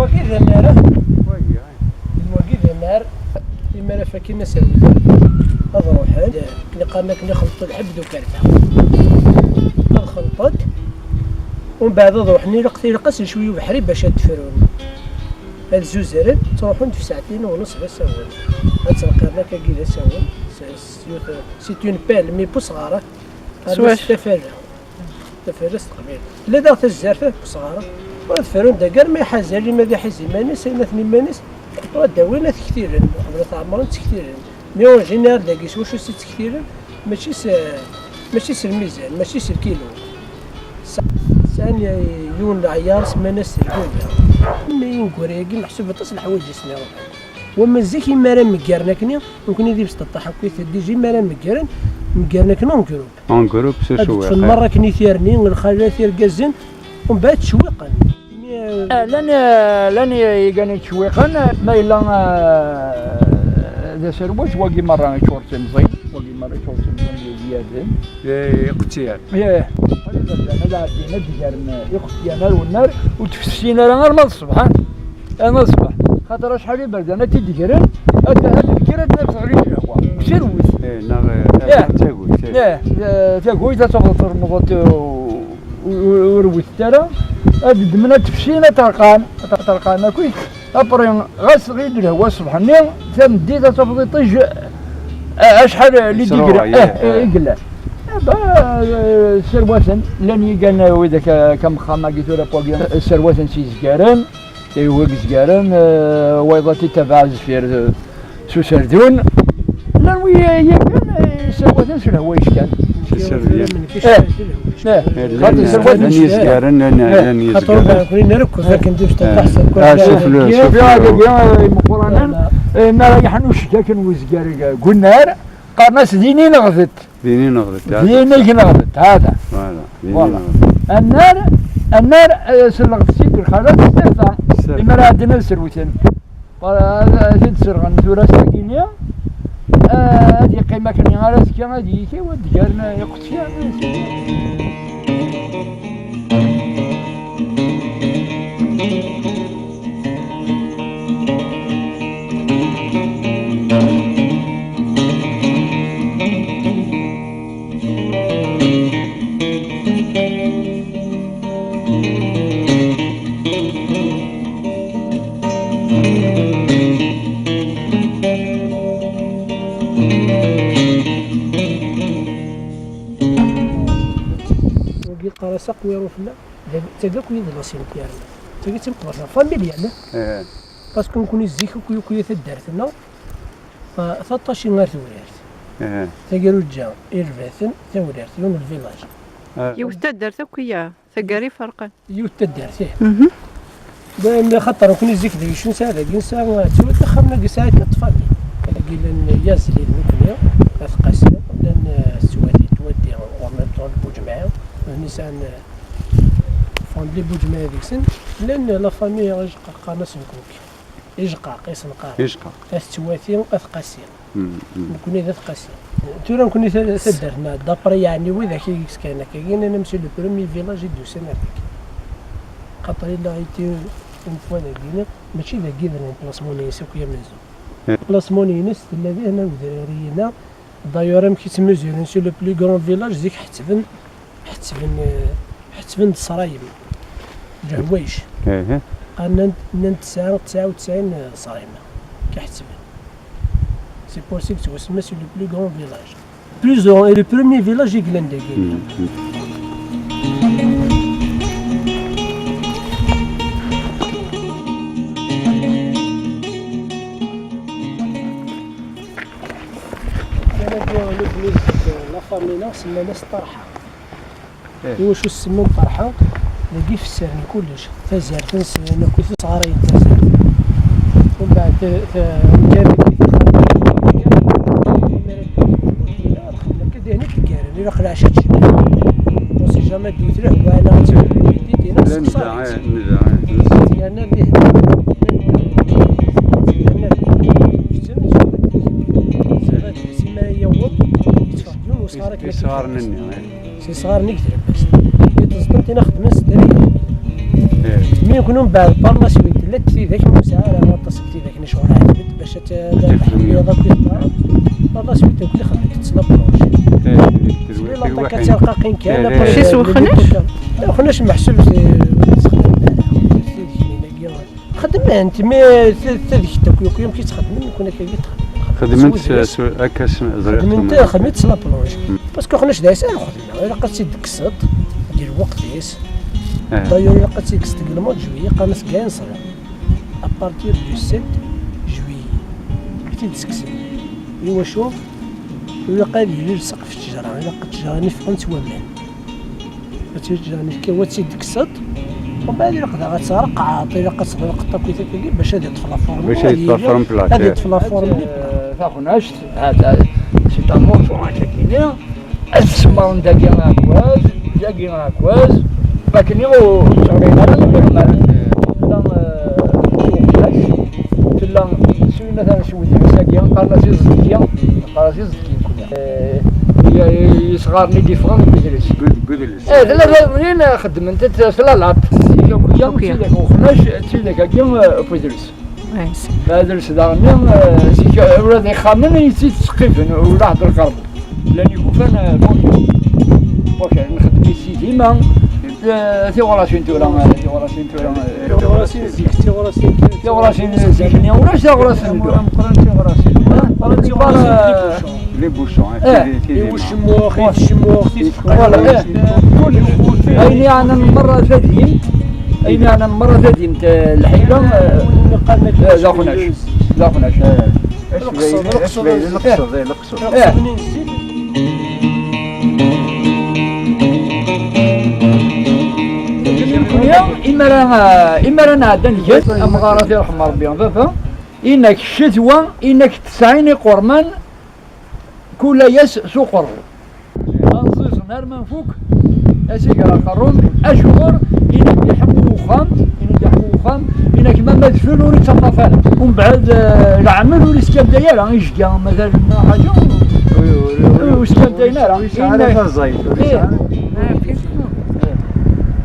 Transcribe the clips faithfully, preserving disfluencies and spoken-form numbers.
Wagi d amar, wagi d amar, imar afakin aserwet ad ruḥen, neqqaren akken ixelṭen lḥebb d ukerfa. Ad xelṭen, umbeɛd ad ruḥen, ilaq, ilaq-asen cwi ubeḥri bac ad d-frun. Ad zuzren, ttruḥun-d f saɛtin u nus d asawen. Ad ttleqqiren akkagi d asawen, s, s yiwet, c'est une pelle, mi n usɣar, s wac? Tafala. Tafala s teqbaylit. Tella daɣ tazzart, eh, n usɣar. Ur ad frun dagi arma iḥazal, ima d iḥiz iman-is, ayen aten iman-is, ur ad d-awin ad t-ktiren, uqbel ad t-ɛemmren ttektiren. Mais en général dagi s wacu i tt-ktiren? Mačči s, mačči s lmizan, mačči s lkilu. Sa-, sɛan yiwen n leɛyar semman-as lguga. Mi ineggura-agi meḥsub aṭas n leḥwayeǧ i sen-iruḥen. Wamma zik imi ara meggren akkenni, nekkni d ibesṭeṭṭaḥ akkit, déjà imi ara meggren, meggren akken en groupe. En groupe, s ad ṭṭfen merra akken i tirni, lxalat, irgazen, umbeɛd ttcewwiqen. Ah, llan, ah, llan i-, igan yettcewwiqen, ma yella, ah, d aserwet, wagi merra yeččur d timẓin, wagi merra yeččur d timẓin d igerdan. Eh, iqetyar. Ih, ad ɛeddin, ad d-gren iqetyan ar wennar, ur ttfessin ara arma d ṣṣbeḥ, arma d ṣṣbeḥ. Xaṭer acḥal iberdan ad t-id-gren, ad, ad d-kker ad naf teɣli lehwa. Serwet. Eh, neɣ, eh, tagut, eh. Eh, eh, tagut, ad tafeḍ termeḍ, eh, ur, ur, ur wwit ara, ad ddmen, ad tefsin, ad terqan, ad terqan akkit. Après, ɣas tɣil lehwa ṣṣbeḥ-nni, tameddit ad tafeḍ iṭij, a-, acḥal n les degrés, eh, eh, i yellan. Eh, ba, eh, serwaten, llan yigan, eh, widak, eh, akka am uxxam-agi tura n wagi, eh, serwaten s yizgaren, eh, wa izgaren, eh, wayeḍ ad t-itabaɛ zeffir, eh, s userdun. Llan wi, eh, yakan, eh, serwaten s lehwa yeckan. S userdun. Eh. Eh, llan, xaṭi, llan yizgaren, llan, eh, llan yizgaren. Xaṭi, ur nekkni ara akk akken d ibesṭeṭṭaḥ. Ah, s uflu, s uflu. Imeqqranen, eh, mi ara yeḥnu ccek akken uzgar deg unnar, qqaren-as din i neɣdet. Din i neɣdet, ha. Din i neɣdet, hada. Voilà, din i neɣdet. Annar, annar, eh, selleɣ-d si lxalat, s terfa. S terfa. Imi ara ɛeddin ad serwten. Ad, ad t-id-serɣen tura s tagini, ad yeqqim akken ara azekka ad yiki, ad d-garen iqettyan. Wagi yeqqar-as aqwiṛu fell-a, d, d tagi akk i d la cimetière-nneɣ. D tagi d timeqbert-nneɣ, familiale. Eh. Parce que nekkni zik akk, akk taddart-nneɣ, eh, taṭṭaci ar tewrirt. Eh. Tagrujja, irbaten, tawrirt, yiwen n lvillage. Eh. Yiwet taddart akk iya. Taggara iferqen. Yiwet taddart, ih. Mhm. Da, xaṭer nekkni zik deg yicu nesɛa dagi, nesɛa ttwat axxam-agi sɛa tlata famille. Dagi llan Yazli d nekkni, At Qasi, llan, eh, ttwati, ttwati, en même temps Buǧemɛa, nitni sɛan, eh, famille Buǧemɛa deg-sen, llan, eh, la famille Ijeqqaq, qqaren-as Lkuk. Ijeqqaq, i sen-qqaren. Ijeqqaq. At Ttwati, At Qasi. Mm, mm. Nekkni d At Qasi. Tura nekkni ta-, taddart-nneɣ, d'après yeɛni widak i yeskan akkagi, nnan-am c'est le premier village i d-yusan akkagi. Xaṭer il a été une fois dagi, mačči dagi d l'emplacement-ines akk i amenzu. Eh. L'emplacement-ines tella dihin a wedrar-ina. D'ailleurs, amek i ttmuzuren sur le plus grand village, zik ḥettben, ḥettben, eh, ḥettben-d ṣṣrayem, leḥwayeǧ. Ih. Qqaren-, nnan-d tesɛa, tesɛa u tesɛin ṣṣrayem, akka ḥettben. C'est pour ça que yettwasemma c'est le plus grand village. Plus de, et le premier village i yellan dagi. Kan ad nutni, la famille-a semman-as Ṭerḥa. Iwacu semman Ṭerḥa? Dagi fessaren kullec. Tazart-nsen akked tesɣaray n tazart. Umbeɛd, ta-, ta-, mgaren-d di texxamt. Akka dihin i d-ggaren, ilaq leɛca tcebbeḥ. On sait jamais d-iwet lehwa, neɣ ad tili lwidit, dihin ad seqsarit. Yerna dihin. Yerna dihin. Simma yaweḍ, yettfeɣ-d yiwen wesɣar akken. Isɣaren-nni. Si yesɣaren i deg tlemmast. I teẓḍem tina xeddmen s dderya. Mi yakun umbeɛd par la suite, llant tidak ur nesɛi ara aṭas n tidak n ccɣel ɛetbent bac ad t-, ad tḥemmleḍ akk i tmeɣra. Par la suite akk i xeddment s la planche. Smi la ṭaka d tirqaqin kan, après, Mačči s wexnac? Wexnac meḥsub s, ur t-ssexdamen ara. Xedment, mi t-, tadegt akk yakk amek i tt-xedmen, nekkni akka i tt-xedmen. Xedment s, s, akka s, ẓriɣ xedment, xedment s la planche. Parce que xnac d ass ara xedmeɣ, ilaq ad tt-id-tekkseḍ di lweqt-is. D'ailleurs, ilaq ad tt-id-tekkseḍ deg le mois de juillet, qqaren-as gayen ṣṣra. À partir du sept juillet, i tt-id-tekksen. Iwacu? Ilaq ad yili lseqf ttejra, ilaq ttejra-nni ffɣent waman. Ad tt-yeǧǧ, yani, akka, wa tt-id-tekkseḍ, mbeɛd ilaq daɣ ad tt-reqqɛeḍ, ilaq ad tḍelqeḍ akk i takagi bac ad iṭṭef la forme. Bac ad iṭṭef la forme plat, ad iṭṭef la forme. Eh, taxnact, ha, ta-, c'est un morceau, hein, ad tsemmren dagi aɛekkaz, dagi aɛekkaz, akken i ur ttɣirin ara, tella, eh, tella, s win atan s wid-is-agi, qqaren-as iẓeddki, qqaren-as iẓeddki. Eh, i-, i-, yesɣaren i d-yeffɣen deg udlis. Deg udlis. Eh, tella d awlin, eh, xeddment-d s la latte. Zik akk-ya, zik akk-ya. Zik uxnac, zik akk-agi, eh, f udlis. Adlis daɣen, eh, zik, eh, ula d ixxamen i tt-id-ttseqqifen, ula ḥedd lqerb. Llan ikufan, eh, wakal. Wakal, nxeddem-it si dima. Eh, tiɣrasin tura, eh, tiɣrasin tura, eh. Tiɣrasin zik, tiɣrasin kan. Tiɣrasin zik-nni, ulac tiɣrasin tura. Meqqren tiɣrasin. Meqqren tiɣrasin, eh, les bouchons. Les bouchons, eh, eh, tidi, tidi, i ucemmux, i tcemmux, i tfeqqac. Voilà, eh. Ayen yeɛnan merra tadimt, ayen yeɛnan merra tadimt, eh, lḥila, eh, eh, d axnac. D axnac, eh. Leqsed, leqsed, leqsed, eh, leqsed. Eh. Imara, imara nɛedda ngan amɣar ad t-iṛḥem Ṛebbi, baba, inak ccetwa, inak tesɛin iqurman, kul ass s uqerru. Anẓiẓen arma nfuk, asiger aqerru-m, acuɣer, inak iḥemmu uxxam, inak iḥemmu uxxam, inak ma ma adfel ur ittaṭṭaf ara. Umbeɛd, eh, leɛmel ur iskamday ara, ijga, mazal neɣ ḥaǧa, ur, ur, ur, ur iskamdayen ara. Ur yesɛi ara taẓayt, ur yesɛi ara.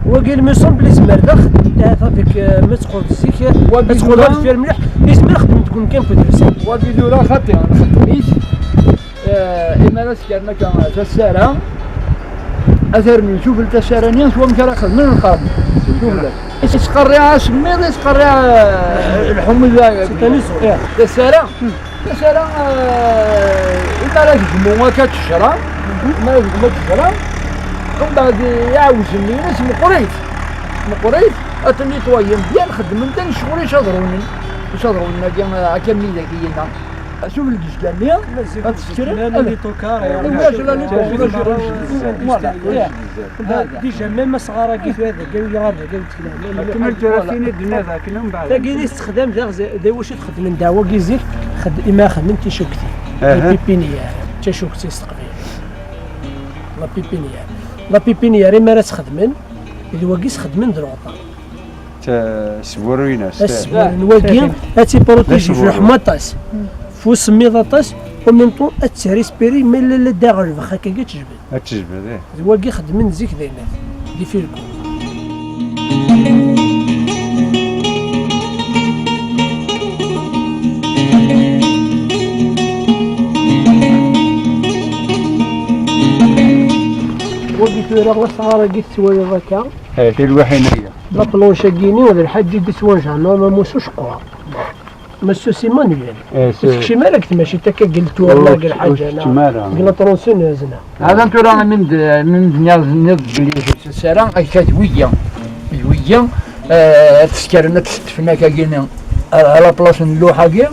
Wagi, il me semble, izmer d axeddem, ahat avec, euh, ma teqqleḍ zik, wagi ad teqqleḍ tura deffir mliḥ, izmer xeddmen deg umkan n udres. Wagi tura xaṭi, nxeddem-it, eh, imi ara skaren akka tassara, ad ternu sufell tassara-nni, s wamek ara xedmen lqerb. Sufell. Yettqerriɛ asemmiḍ, yettqerriɛ, eh, lḥumel da. C'est un usure. Eh, tassara. Masala, eh, imi ara tegmu akka ttejra, imi ara tegmu ttejra, umbeɛd iɛawzen-nni-ines meqqrit, meqqrit, ad ten-nettoyer bien, xeddmen-ten ccɣel icaḍrunen, icaḍrunen-agi, eh, akka mi dagi yella. Sufell n yezga-nni, ad t-ssekren, ad, ulac la nettoyer, ulac la nettoyer. Voilà, eh. Déjà, même asɣar-agi tura dagi, wiyaḍ dagi, akken lǧarasin i d-tenniḍ akken umbeɛd. Tagi i tessexdam daɣ, d wacu i t-xedmen daɣ wagi zik, xed-, imi ara xedmen ticuktin. Aha. Les pépinières, d tacukt s teqbaylit. La pépinière. La pépinière, imi ara tt-xedmen, d wagi s-xedmen d lɣeṭṭa. Ta-, sburun-as. Asburun, wagi, ad tt-iprotéger, d asburun. Ɣef usemmiḍ aṭas, en même temps, ad tt-respirer, mais la, la, daɣ lbex, akka i tejbed. Ad tejbed, eh. D wagi xeddmen zik d ayennat, di Filku. Wagi tura, asɣar-agi tettwaliḍ akka. Eh, tilwiḥin-agi. La planche-agi-ni, d lḥaǧa i d-ittwanejɛen, normalement, s uceqqur. Messus Emmanuel, eh, ur tekcim ara deg tmacint akka, deg lturna, deg lḥaǧa, ur tekcim ara deg la tronçonneuse, neɣ? Hada tura, mi d-, mi d-nniɣ, nniɣ belli ur s-, ara akka d wiyi, d wiyi, eh, ad t-skeren, ad t-setfen akka-gini, à, à la place n lluḥ-agi,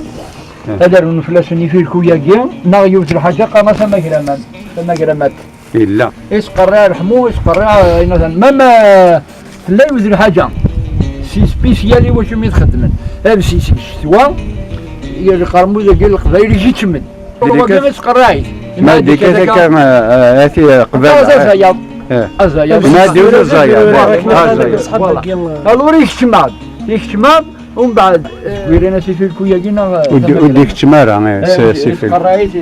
eh, ad run fell-asen ifilku-agi, neɣ yiwet lḥaǧa qqaren-as amagraman, tamagramat. Yella. Isqerriɛ leḥmu, isqerriɛ, eh, ayen atan. Même, eh, tella yiwet lḥaǧa. Si spécial i wacu mi txeddmen. Absis deg ccetwa, lqermud-agi n leqbayel i yeččmen. Wagi isqerriɛ-it. Ma dika akka, eh, eh, ati, eh, qbala, aẓayaḍ. Eh. Aẓayaḍ. Ma d aẓayaḍ. Voilà. Alors, ikeččem-aɣ-d. Ikeččem-aɣ-d, umbeɛd, eh, gwirin-as ifilku-yagi neɣ, eh, ur d-, ur d-ikeččem ara, eh, s-, s ifilku. Isqerriɛ-it,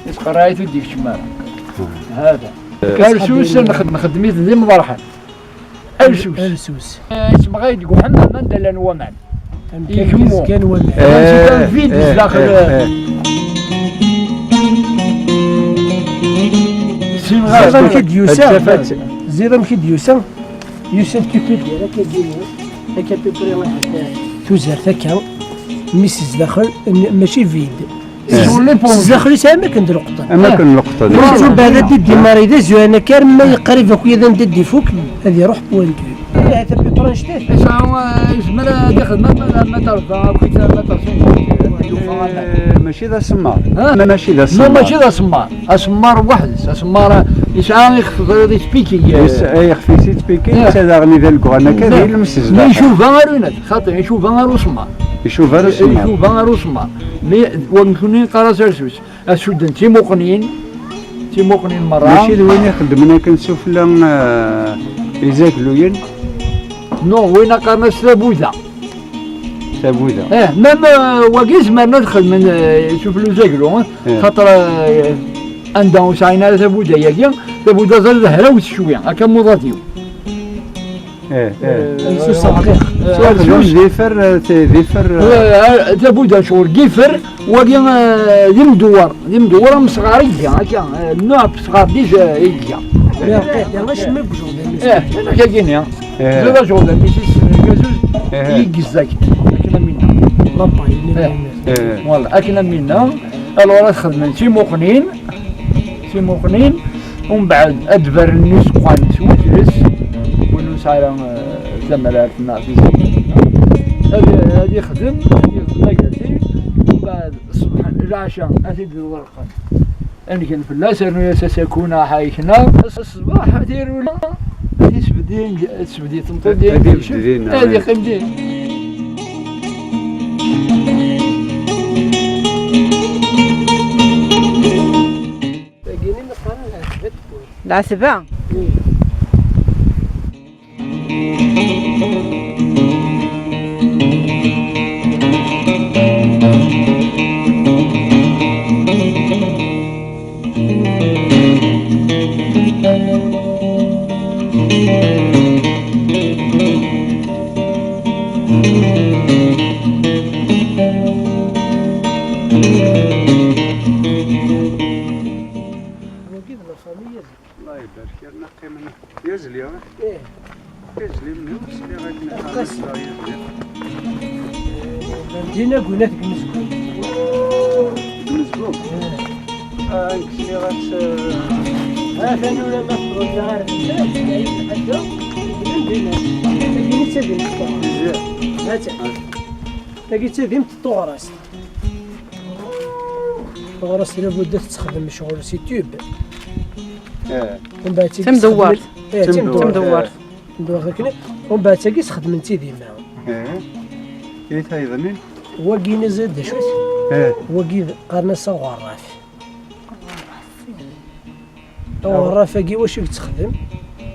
isqerriɛ-it ur d-ikeččem ara. Hmm. Hada. Arsus nxed-, nxeddem-it d imḍerḥen. Arsus. Arsus. Eh, yesmeɣay deg uḥemmam anda llan waman. Amkan ikemmu. Yezgan waman. Eh, eh, vide, eh, zdaxel, eh, eh. Ẓriḍ amek i d-yusa? Ẓriḍ amek i d-yusa? Yusa-d kiku d-yerra akka deg-, akka à peu près, tuzert akka, mmi s zdaxel, n-, mačči vide. Eh. S zdaxel-is am akken d leqṭen. Am akken leqṭen. Ur ttun beɛda d-idimari d azuran akka, arma yeqrib akk yid anda d-ifuk, ad iruḥ point. Ahat à peu près anect-it. Yesɛa, eh, yezmer ad ixdem ama d amatar da, akk amatar sin, yufa aman. Eh, mačči d asemmaṛ. Ha? Ma mačči d asemmaṛ. Non, mačči d asemmaṛ. Asemmaṛ weḥd-s, asemmaṛ yesɛa ixef, teẓriḍ, yettpiki. Yes, eh, ixef-is yettpiki, eh, netta daɣen i d algɣan akka, eh, d ilem s zdaxel. Icuba ar unat, xaṭi, icuba ar usemmaṛ. Icuba ar usemmaṛ. Icuba ar usemmaṛ. Mi, wa nekkni neqqar-as arsus. Ad sudden timuqnin, timuqnin merra. Mačči d win ixeddmen akken sufella, eh, izagluyen? Non, win qqaren-as tabuda. Tabuda. Eh, même, eh, wagi zemren ad xedmen, eh, sufella uzaglu, eh, eh, xaṭer, eh, anda ur sɛin ara tabuda-yagi, tabuda d hrawet cwi, akka muḍad-iw. Eh, eh. Eh, s useɛqiq. Eh, s useɛqiq. D ifer, eh, t-, d ifer, eh. Eh, tabuda cɣel d ifer, wagi, eh, d imdewwer, d imdewwer amesɣar i iga, akka, eh, nnuɛ n wesɣar déjà i iga. Eh, d acemma deg ujeɣdan. Eh, d akken-agi-nni. Eh. Ziḍ ajeɣdan, mi s-, s-, gazuz, eh, i yezza-k. Akken am winna. Lapayi, eh, eh. Voilà, akken am winna. Alors, ad xedmen d timuqnin. Timuqnin, umbeɛd ad d-berren iseqqan s wefres, win ur nesɛi ara, eh, tamrart neɣ tizemmar, ad, ad ixdem, ad ixdem agati, umbeɛd ṣṣbeḥ, lɛaca, ad t-id-ḍerqen. Angen fell-as, rnu-yas asakun, aḥayek-nneɣ, ṣṣbeḥ, ad irewel, ad isbedd, ad isbedd i tmeṭṭut, ad ibedd dinna, ad iqqim din. Tagini mi qqaren lɛetba n tewwurt. Lɛetba? Mm. Wagi d la famille. Allah ibarek, yerna qqimen. Yazli, eh? Ih. Yazli, mnum sliɣ akken qqaren yazli. Din aguna deg Mezgum. Deg Mezgum? Ih. Ah, nekk sliɣ-as, eh, ha, tanura ma tebɣiḍ ara tebda, tebda-yi lḥaǧa, din, din. Tagi d tadimt n ṭṭuɣras. Ih. Ha-tt-a. Ah. Tagi d tadimt n ṭṭuɣras. Ɣur-s labudda tettexdem ccɣel si tube. Eh. Umbeɛd tigi tamdewwert. Txedmen, eh, tamdewwert. Tamdewwert. Tamdewwert akken. Umbeɛd tagi sxedmen-tt idima. Eh. I tayḍnin? Wagi niẓi d acu-t? Eh. Wagi d, qqaren-as aɣerraf. Aɣerraf-agi wacu i yettexdem?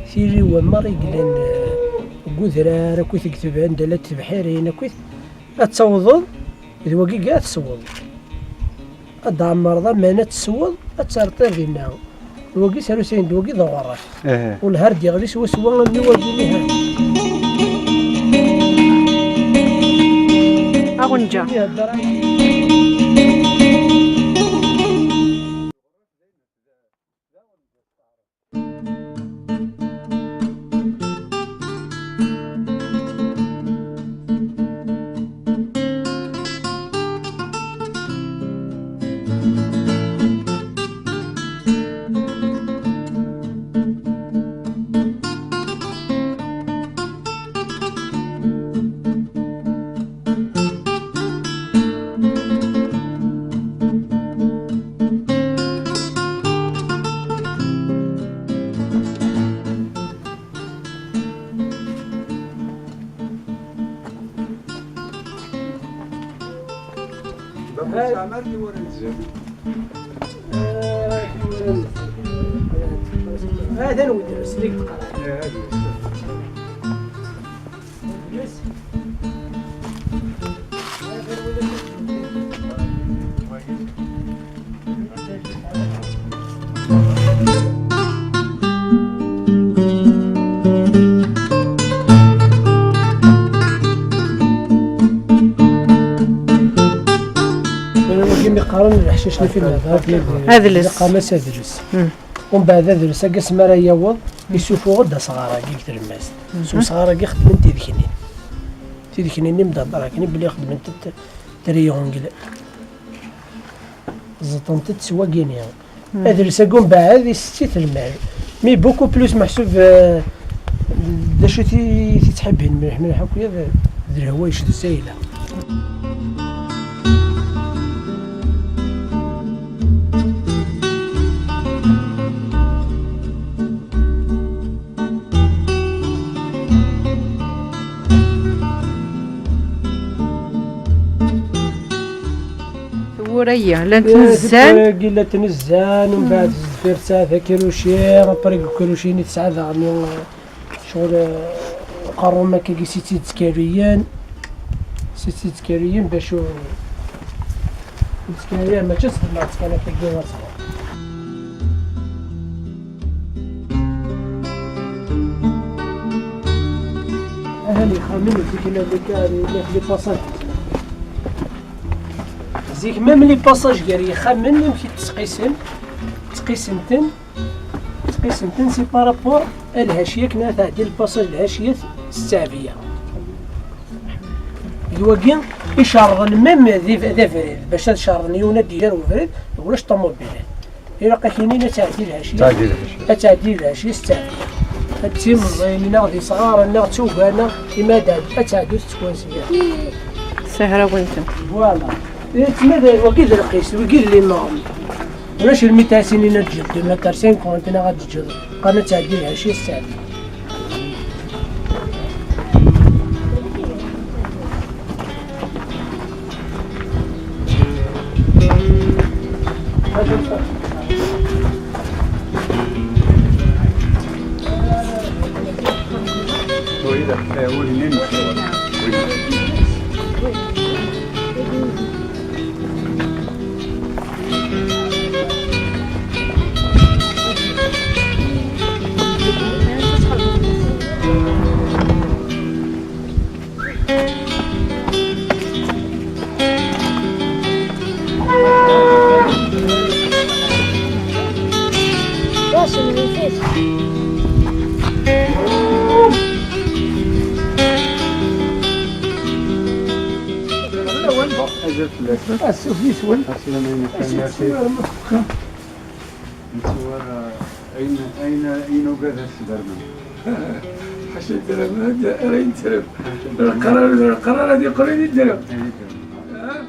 Tili wamer i yellan, eh, deg udrar akkit deg teb-, anda llant tebḥirin akkit, ad tawḍeḍ d wagi i ad tesweḍ. Ad d-tɛemmreḍ aman ad tesweḍ, ad tertiḍ dinna. D wagi srusayen d wagi d aɣerraf. Aha. Wellah ar d-yeɣli swaswa am wagi niha. Aɣenǧa. Baba Samar di Warenza. هذا الودرس اللي تقرا. Wagi mi qqaren leḥcic n film, adles. Iqam-as adles. Umbeɛd adles-agi asmi ara yaweḍ, isufuɣ-d asɣar-agi deg tlemmast. S usɣar-agi xedmen tideknin. Tideknin-nni mdadar akken belli xedment-d triangle. Ẓeṭṭent-d s wagini. Adres-agi umbeɛd isett-it lmal. Mais beaucoup plus meḥsub, euh, d acu i t-, i t-ittḥibbin mliḥ mliḥ akk d, d lehwayeǧ d zzayla. Tewwura-yi, llant nezzan. Tewwura-agi llant nezzan, umbeɛd deffir tesɛa takiruci, après deg ukiruci-nni tesɛa daɣen, eh, ccɣel, eh, uqerrum akkagi si tt-id-ttkariyen, si tt-id-ttkariyen bac ur, id-ttkariyen mačči s tmart kan akkagi ad tɣer. Aha, lixxamen zik la, la, la, les passages. Zik, même les passages gar yixxamen, amek i ttqisen, ttqisen-ten, ttqisen-ten, c'est par rapport à lhaciyat, akken ad tɛeddi le passage lhaciyat s ttɛebiya. D wagi i cerḍen même d, d abrid, bac ad cerḍen yiwen ad d-iger ubrid, ulac ṭumubilat. Ilaq-ak inin ad tɛeddi lhaciyat. Tɛeddi lhaciyat. Ad tɛeddi lhaciyat s ttɛebiya. Ad timẓin neɣ d isɣaren neɣ d tuga neɣ ima ad tɛeddi, ad tɛeddi tettwansi. Sahrawin-ten. Voilà. Yettmad wagi d lqis, wagi d les normes. Ulac lmita sinin ad tǧeḍ, deux mètres cinquante neɣ ad tǧeḍ. Qqaren ad tɛeddi lhaciyat s ttɛebiya. Azul fell-ak. Asuf yis-wen. Aslam ayen kan, merci. Nettuwar, eh, ayen, ayen, ayen ugad ad s-bermen. Ḥaca ddrem, ara yettrem. Leqrar, leqrar ad yeqqel d ddrem. Ayen ddrem. Ah.